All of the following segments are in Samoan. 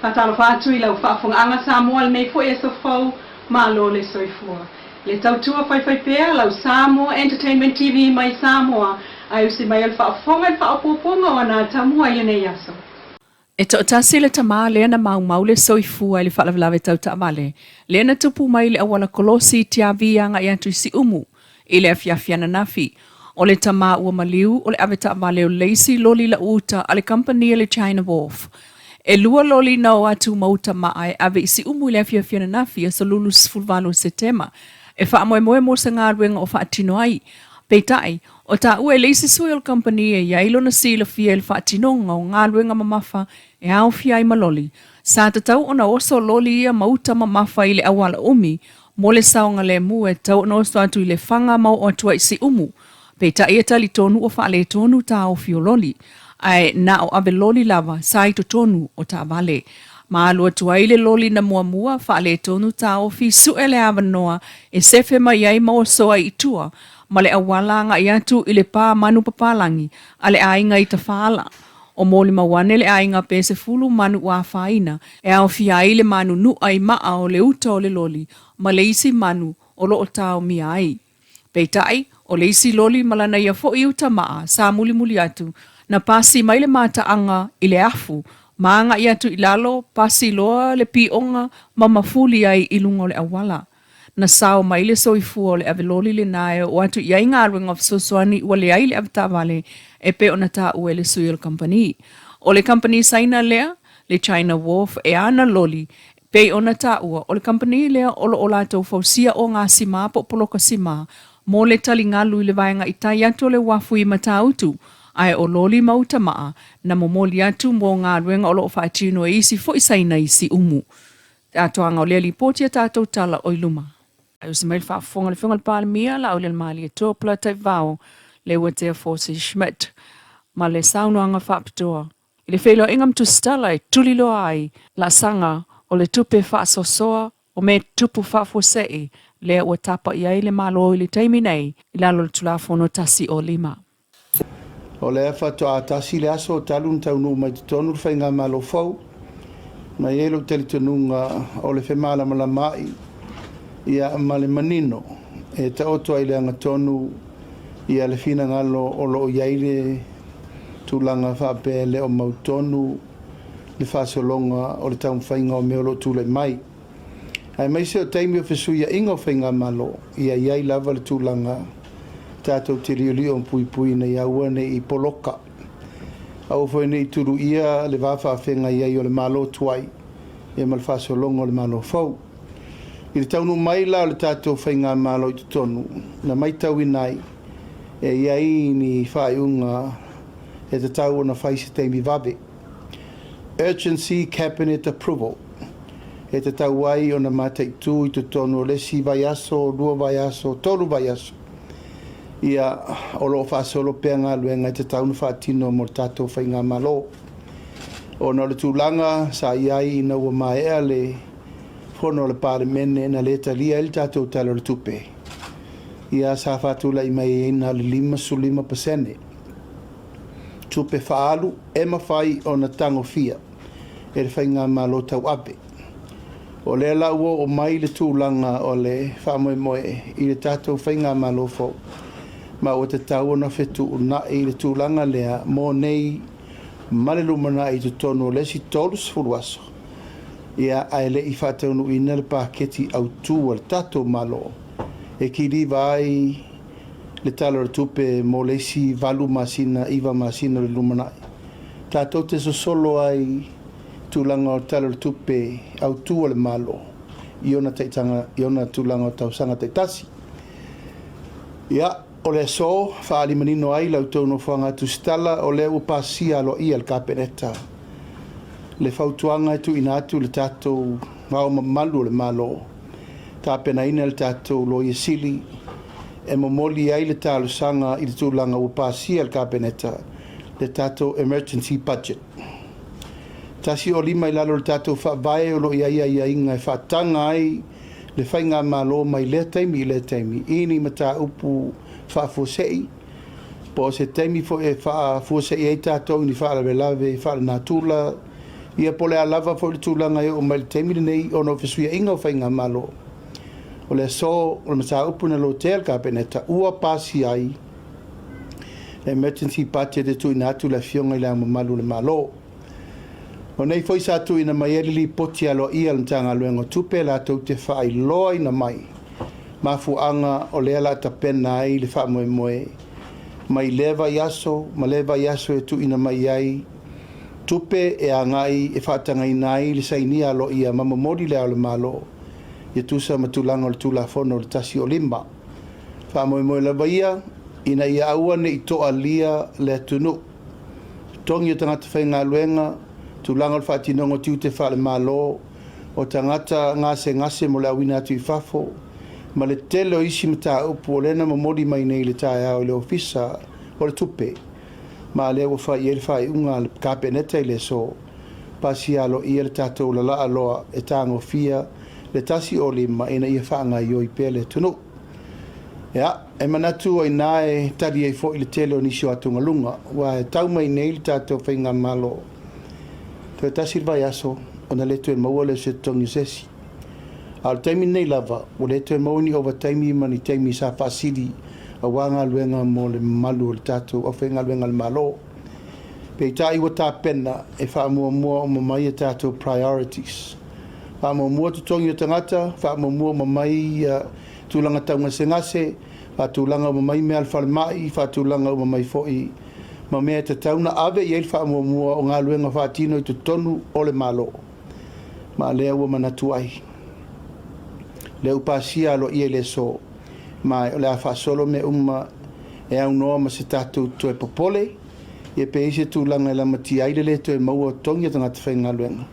Faatalofa atu i lau faafofogaaga Samoa i lenei foi aso fou, malo le soifua. Le tautua faifaipea lau Samoa Entertainment TV mai Samoa, ae usi mai o le faafofoga i le faaopoopoga o ana atamua i lenei aso. E toatasi le tama lea na maumau le soifua i le faalavelave tau taavale, lea na tupu mai i le auala kolosi i Tiavi agai atu i Siumu i le afiafi ananafi. O le tama ua maliu o le avetaavale o le isi loli lau uta a le kamupani a le China Wharf. E lua loli na o atu ma uta maa e ave i Siumu i le afiafi ananafi aso 28 o Setema e faamoemoe mo se galuega o faatino ai. Peitai, O taua e le isi sui o le kamupani e i ai lona silafia i le faatinoga o galuega mamafa e aofia ai ma loli. Sa tatau ona oso loli ia ma uta mamafa i le auala umi mo le saogalemu e tatau ona oso atu i Lefaga ma oo atu ai i Siumu. Peitai e talitonu ua faaletonu taofi o loli, ae na o ave loli lava sa i totonu o taavale. Ma alu atu ai le loli na muamua, faaletonu taofi, suʻe le avanoa e sefe mai ai ma oso ai i tua ma le auala agai atu i le pā manu papalagi a le aiga i Tafaala. O molimau ane le aiga pe 10 manu ua afaina, e aofia ai le manu nuʻa i maʻa o le uta o le loli ma le isi manu o lo o taomia ai. Peitai, o le isi loli ma lana ia foi uta maʻa sa mulimuli atu, na pasi mai le mataaga i le afu ma agai atu i lalo, pasi loa le pioga ma mafuli ai i luga o le auala. Na sao mai le soifua o le aveloli lena e oo atu i ai galuega fesoasoani ua leai le avetaavale e pei ona taua e le sui o le kamupani. O le kamupani Saina lea, le China Wharf, e ana loli, pei ona taua, o le kamupani lea o lo o latou fausia ogasima po o poloka sima mo le taligalu i le vaega i tai atu o le uafu i Matautu, ae o loli ma utamaa na momoli atu mo galuega o lo o faatino e isi foi Saina i Siumu. Te atoaga o lea lipoti a tatou tala o i luma. Ae usi mai le faafofoga a le Afioga i le Palemia, Laaulialemalietoa Polataivao Leuatea Forsie Schmidt ma le saunoaga faapitoa i le feiloaiga ma tusitala e tuliloa ai laasaga o le tupe faasoasoa o mea tupu faafuasei lea ua tapa i ai le Malo i le taimi nei i lalo o le Tulafono 105. O lea faatoa tasi le aso talu ona taunuu mai totonu le faigamalo fou, ma e i ai lou talitonuga o le femalamalamaai ia ma le manino e taoto ai i le agatonu ia le finagalo o lo o i ai le tulaga faapea e le o mautonu le faasologa o le taumafaiga o mea o lo o tulai mai. Aemaise o taimi o fesuiaiga o faigamalo, ia i ai lava le tulaga tatou te liolio ma puipui ina ia aua ne i poloka. Aua foi ne i tuluia le va faafeagai ai o le Malo tuai ia ma le faasologa o le Malo fou. I le taunuu mai la o le tatou faigamalo i totonu, na matauina ai e i ai ni faaiuga e tatau ona fai i se taimi vave. Urgency Cabinet Approval, e tatau ai ona mataitu i totonu o le isi vaiaso, lua vaiaso, tolu vaiaso, ia, o lo o faasolo pea galuega e tatau ona faatino mo le tatou faigamalo. Ona o le tulaga sa i ai ina ua maea le fono a le Palemene na le talia ai le tatou Tala o le Tupe, ia sa faatulai mai ai na o le 55% tupe faaalu e mafai ona tagofia e le faigamalo tauave. O lea la ua oo mai le tulaga o le faamoemoe i le tatou faigamalo fou, ma ua tatau ona fetuunai le tulaga lea mo nei ma le lumanai i totonu o le isi 30 aso, ia ae le i faataunuuina le paketi autu a le tatou Malo e kiliva ai le Tala o le Tupe mo le isi valu masina, iva masina o le lumanai. Tatou te sosolo ai i tulaga o le Tala o le Tupe autu a le Malo i ona taitaga, i ona tulaga o tausaga taitasi. Ia, o le aso, faaali manino ai la outou nofoaga tusitala, o lea ua pasia aloaia e le Kapeneta le fautuaga e tuuina atu i le tatou Ao Mamalu o le Malo, tapenaina le tatou Loia Sili e momoli ai le talosaga i le tulaga ua pasia e le Kapeneta le tatou Emergency Budget. 105 i lalo o le tatou Faavae o lo o i ai aiaiga e faataga ai le faigamalo mai lea taimi i lea taimi i ni mataupu faafuasei po o se taimi foi e faafuasei ai tatou i ni faalavelave faalenatura. Ia po o le a lava foi le tulaga e oo mai i le taimi lenei ona o fesuiaiga o faigamalo. O le aso o le mataupu na lotea e le Kapeneta ua pasia ai le emergency budget e tuuina atu i le Afioga i Le Ao Mamalu o le Malo. O nei foi sa tuuina mai ai le lipoti aloaia a le Matagaluega o Tupe latou te faailoaina mai mafuaaga o lea o le a tapena ai le faamoemoe mai lea vaiaso ma lea vaiaso e tuuina mai ai tupe e agai e faatagaina ai le sainia aloaia ma momoli Le Ao o le Malo ia tusa ma tulaga o le Tulafono o le 105. Faamoemoe lava ia ina ia aua ne i toalia le atunuu. Totogi o tagata faigaluega, tulaga o le faatinoga o tiute faale-Malo, o tagata gasegase mo le auina atu i fafo, ma le tele o isi mataupu o lea na momoli mai nei i le taeao i le Ofisa o le Tupe, ma lea ua fai i ai le faaiuga a le Kapeneta i le aso, pasia aloaia le tatou lalaa loa e tagofia le 105 ina ia faagaoioi pea le atunuu. Ia, e manatu o i ina e tali ai foi le tele o nisi o atugaluga, aua e tau mai nei le tatou faigamalo, toe tasi le vaiaso ona le toe maua lea o se totogi o se isi. A o le taimi lenei lava, ua le toe maua ni ovataimi ma ni taimi sa faasili aua galuega mo le mamalu o le tatou aufaigaluega a le Malo. Peitai ua tapena e faamuamua uma mai a tatou priorities. Faamuamua totogi o tagata, faamuamua uma mai tulaga taugasegase, faatulaga uma mai mea a le falemai, faatulaga uma mai foi ma mea e tatau ona ave i ai le faamuamua o galuega faatino i totonu o le Malo. Ma lea ua manatu ai, lea ua pasia aloaia i le aso, ma o le a faasolo mea uma e aunoa ma se tatou toe popole, ia pe i ai se tulaga e lamatia ai le lē toe maua o totogi a tagata faigaluega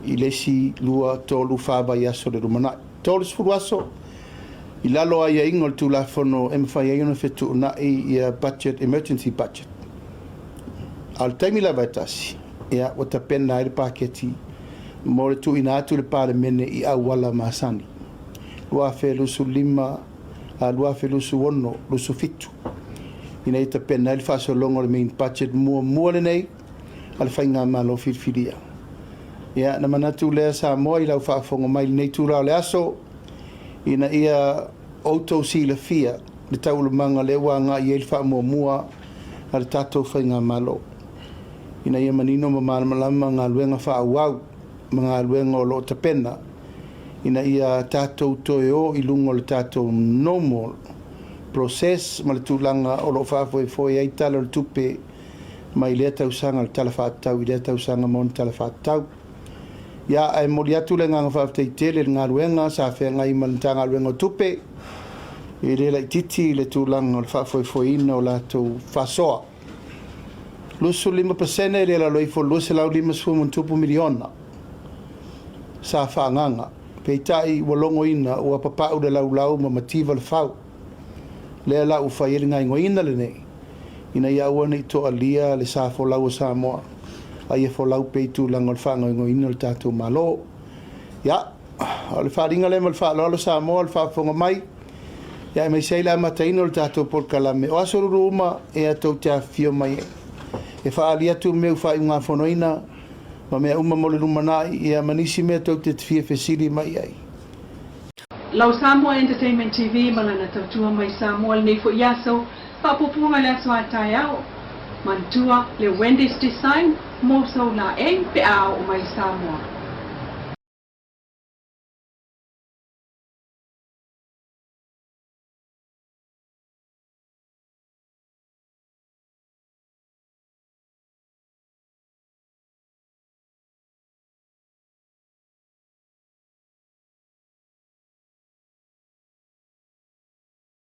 i le isi 2, 3, 4 vaiaso i le lumanai. 30 aso i lalo o aiaiga o le Tulafono e mafai ai ona fetuunai ia budget, emergency budget. A o le taimi lava e tasi, ia, ua tapena ai le paketi mo le tuuina atu i le Palemene i auala masani. 2025 a 2026, 27 ina ia tapena ai le faasologa o le main budget muamua lenei a le faigamalo filifilia. Ia, na manatu lea Samoa i lau faafofoga mai i lenei itula o le aso, ina ia outou silafia le taualumaga lea ua agai i ai le faamuamua a le tatou faigamalo, ina ia manino ma malamalama galuega faaauau ma galuega o lo o tapena ina ia tatou toe o i luga o le tatou normal process ma le tulaga o lo o faafoefoe ai Tala o le Tupe mai lea tausaga, le Tala Faatatau i lea tausaga ma ona Tala Faatatau. Ia, ae momoli atu le agaga faafetai tele i le galuega sa feagai ma le Matagaluega o Tupe, e le laitiiti le tulaga o le faafoefoeina o latou faasoa. 25% le lalo ifo o le $250 miliona sa faaagaga. Peitai ua logoina ua papau le laulau ma mativa le fau. Lea la ua fai ai le gaoioiga lenei ina ia aua ne i toalia le sa folau o Samoa, a ia folau pea i tulaga o le faagaoioiga o le tatou Malo. Ia, o le faaaliga lea ma le faaaloalo Samoa, le faafofoga mai, ia aemaise ai le amataina o le tatou polokalame. O aso lulu uma e tou te afifio mai ai e faaali atu mea ua faaiugafonoina ma mea uma mo le lumanai, ia ma nisi mea tou te fia fesili mai ai. Lau Samoa Entertainment TV ma lana tautua mai Samoa lenei foi aso, faapuapuaga le aso a taeao. Manatua le Wendy's Design mo sou laei pe a oo mai i Samoa.